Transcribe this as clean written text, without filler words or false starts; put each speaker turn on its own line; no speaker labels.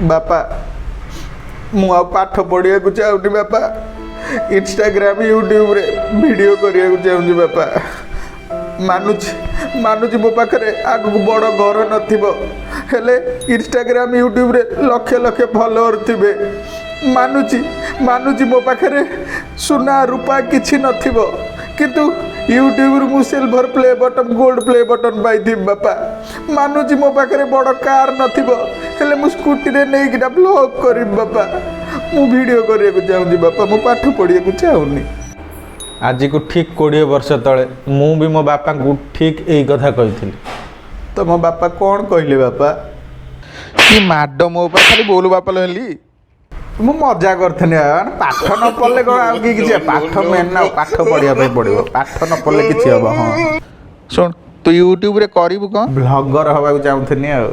ବାପା, ମୁଁ ଆଉ ପାଠ ପଢ଼ିବାକୁ ଚାହୁଁନି ବାପା। ଇନଷ୍ଟାଗ୍ରାମ, ୟୁଟ୍ୟୁବରେ ଭିଡ଼ିଓ କରିବାକୁ ଚାହୁଁଛି ବାପା। ମାନୁଛି, ମାନୁଛି, ମୋ ପାଖରେ ଆଗକୁ ବଡ଼ ଘର ନଥିବ, ହେଲେ ଇନଷ୍ଟାଗ୍ରାମ, ୟୁଟ୍ୟୁବରେ ଲକ୍ଷ ଲକ୍ଷ ଫଲୋଅର ଥିବେ। ମାନୁଛି, ମାନୁଛି, ମୋ ପାଖରେ ସୁନା ରୂପା କିଛି ନଥିବ, କିନ୍ତୁ ୟୁଟ୍ୟୁବରୁ ମୁଁ silver play button, gold play button ପାଇଥିବି ବାପା। ମାନୁଛି, ମୋ ପାଖରେ ବଡ଼ କାର୍ ନଥିବ, ହେଲେ ମୁଁ ସ୍କୁଟିରେ ନେଇକିନା ବ୍ଲଗ୍ କରିବି ବାପା। ମୁଁ ଭିଡ଼ିଓ କରିବାକୁ ଚାହୁଁଛି ବାପା, ମୁଁ ପାଠ ପଢ଼ିବାକୁ ଚାହୁଁନି। ଆଜିକୁ ଠିକ୍ 20 ବର୍ଷ ତଳେ ମୁଁ ବି ମୋ ବାପାଙ୍କୁ ଠିକ୍ ଏଇ କଥା କହିଥିଲି। ତ ମୋ ବାପା କ'ଣ କହିଲେ? ବାପା କି ମାଡ଼ ମୋ ଉପରେ, ଖାଲି ବୋଲ ବାପା ହେଲି। ମୁଁ ମଜା କରିଥିଲି ବାବା। ମାନେ ପାଠ ନ ପଢ଼ିଲେ କ'ଣ ଆଉ କି କିଛି? ପାଠ ମେନ୍ ନା, ପାଠ ପଢ଼ିବା ପାଇଁ ପଡ଼ିବ। ପାଠ ନ ପଢ଼ିଲେ କିଛି ହବ? ହଁ।
ଶୁଣ, ତୁ ୟୁଟ୍ୟୁବରେ କରିବୁ କ'ଣ?
ବ୍ଲଗର ହବାକୁ ଚାହୁଁଥିଲି ଆଉ।